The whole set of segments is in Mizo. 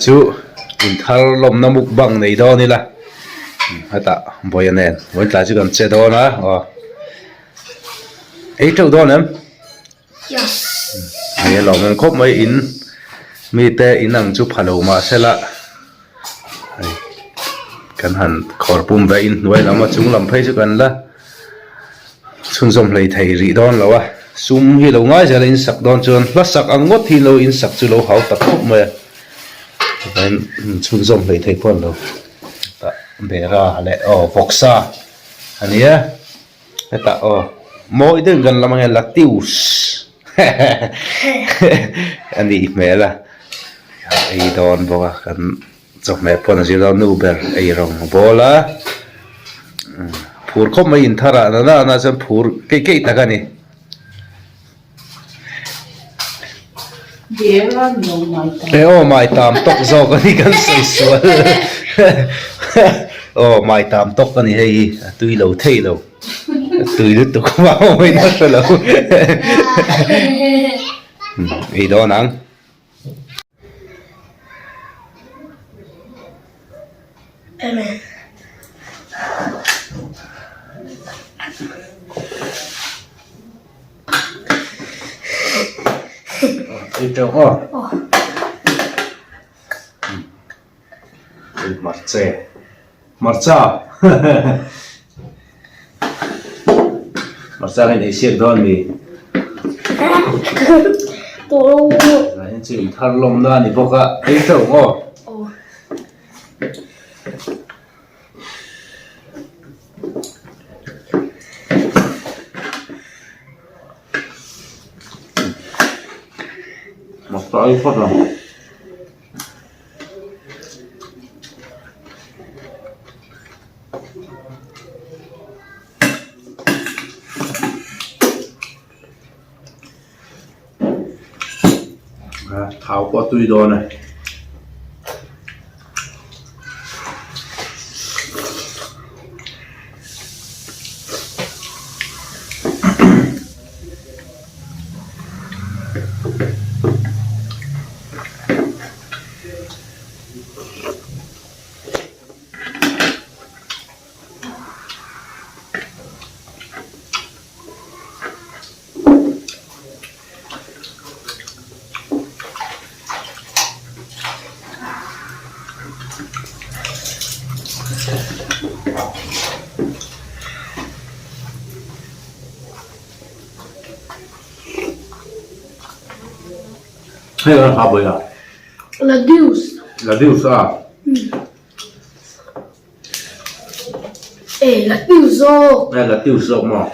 chu inthar lawmna mukbang nei dawn ila hetah Bawiha nen vawiin tlai chu kan che dawn a aw ei teuh dawn em? Hei a lawm em khawp mai in mite in ang chu pha lo mahsela hei kan han khawr pum ve inhnuai lam a chung lam phei chu kan la chhunzawm hlei thei rih dawn lo a sum hi lo ngai zel a in sak dawn chuan hla sak ang ngawt hi lo in sak chu lo hau tak khawp mai a chuvangin chhunzawm hlei thei pawh an lo tah bera leh aw vawksa a ni e. Hetah aw mawi deuhin kan lam ange Latius a nih hmel a ei dawn bawk a kan chawhmeh pawh an zir dawn nu ber ei rawng a bawl a phur khawp mai inthar ah nana nana chuan phur keih keih tak a ni. E aw mai tam tawk zawk a ni kan sawi sual aw mai tam tawk a ni hei hi a tui lo thei lo a tui lutuk a awm in a hre lo ei dawn ang. Hmarcha hmarcha hmarcha hian ei siak dawn a ni thar lawmna a ni bawk a ei teuh maw. Hmarcha ei phawt ang. Thau pawh a tui dawn e. Hei a ha bawih a. Ladius. Ladius a. E Ladius zawk. E Ladius zawk maw.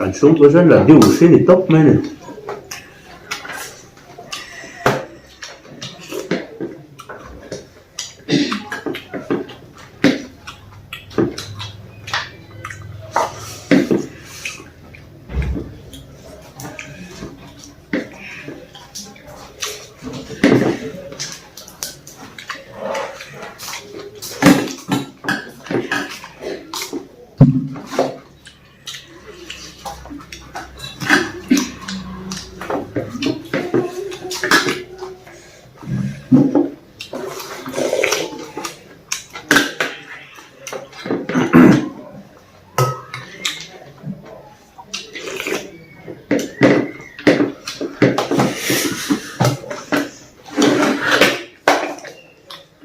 Kan chhungkua chuan Ladius hi ni tawp mai a ni.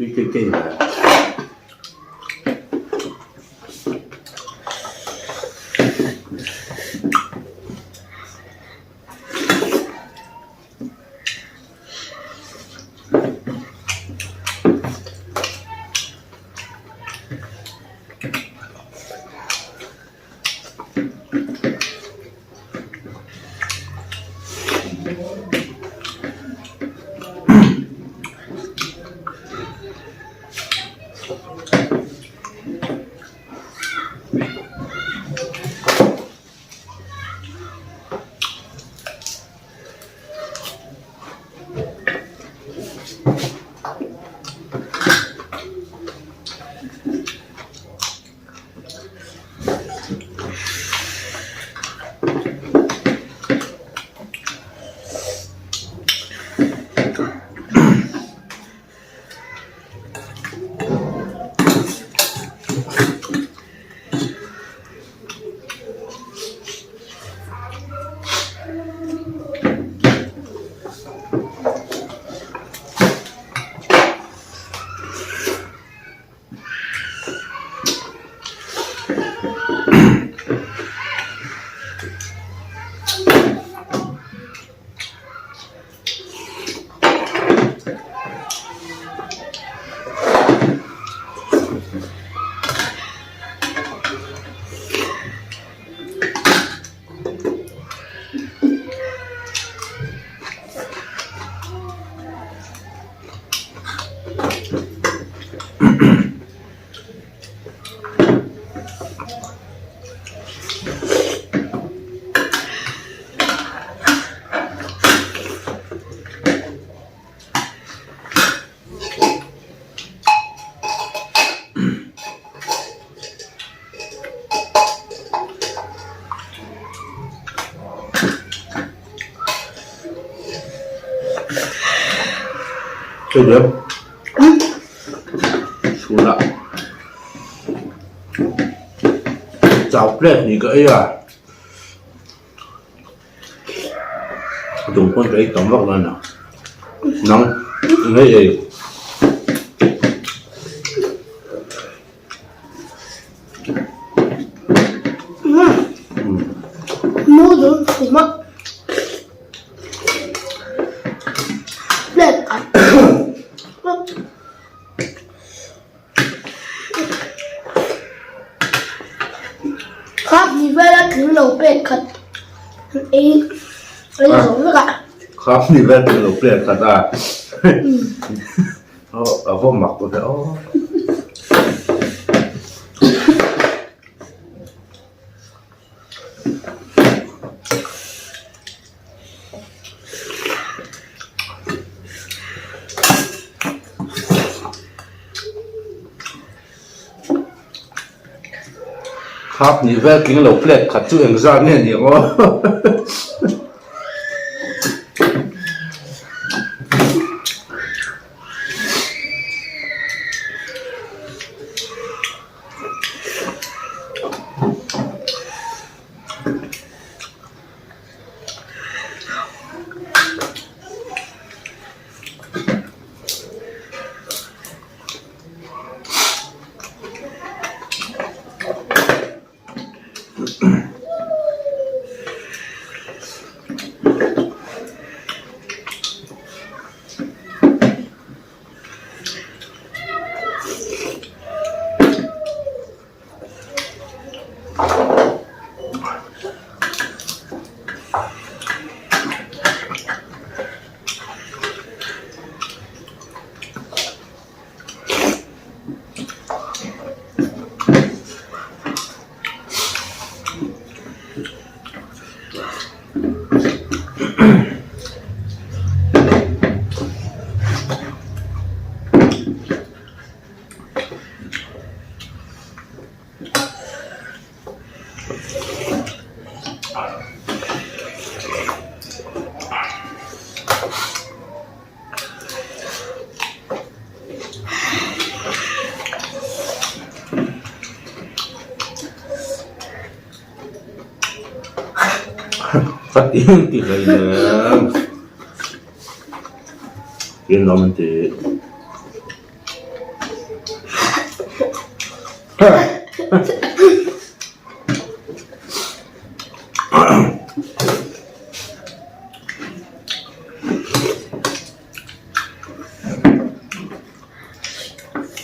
Tui keih keih mai. Hei Chhunah chau plate hnih ka ei a, tum pawn ka ei tam vak lo a ni. Nang eng ei? Noodle chhum a plate khat kha hnih vela tling lo plate khat an ei ei zo vek a. Kha hnih vel tling lo plate khat a. Aw a va mak ve aw. Khap nih vel tling lo plate khat chu engzat nge ni ang aw. Ka ti ti hlei nen in awm an ti.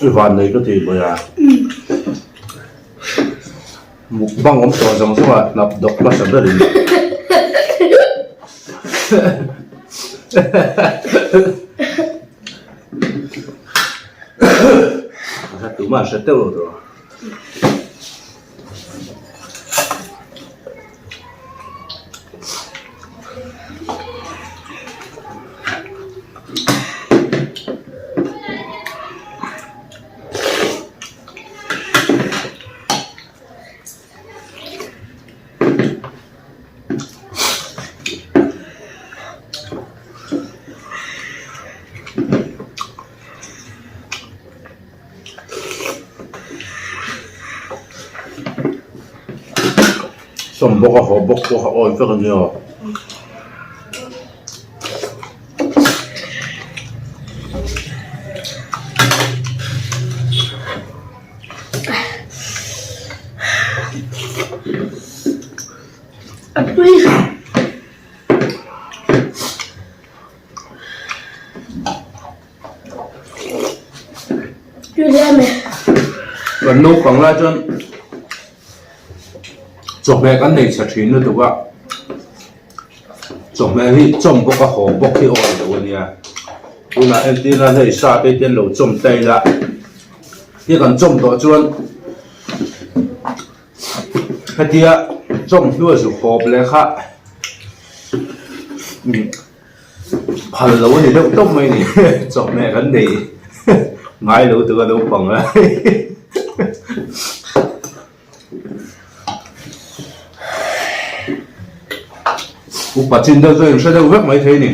I van nei ka ti mai a. Mukbang awm tawh zawng zawng ah hnap dawk hmasa berin. Tumah hre teuh lo tawh. Sawm bawk a haw bawk pawh a awi vek a nia. A tui. Kan naupang lai chuan chawhmeh kan nei chhe thin lutuk a, chawhmeh hi chawm bawk a haw bawk hi awi lo a nia, tunah entir nan hei sa te hian lo chawm ta ila, tia kan chawm tawh chuan hetia chawm hnu a zu hawp leh kha. Phal lo a ni deuh tawp mai ni chawhmeh kan nei ngai lo tuk a naupang a upa chin deuh chuan in hre deuh vek mai thei a ni.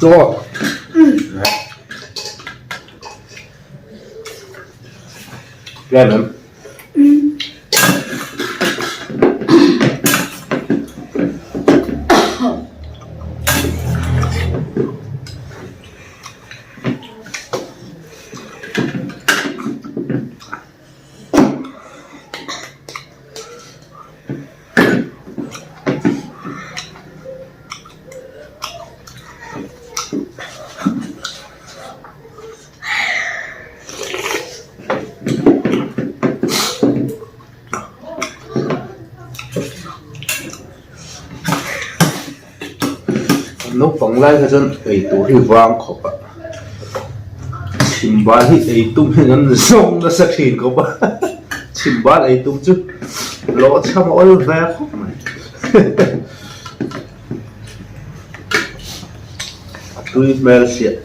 Chaw. Tlem em? Naupang lai kha chuan ei tur hi vang khawp a chhimbal hi ei tum hian an zawng nasa thin khawp a chhimbal ei tum chu lawh chham a awl ve khawp mai. A tui hmel siah.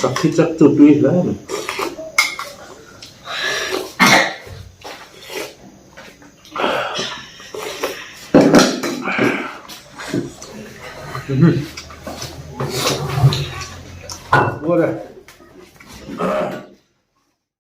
Sakhi chak chu tui hle a ni.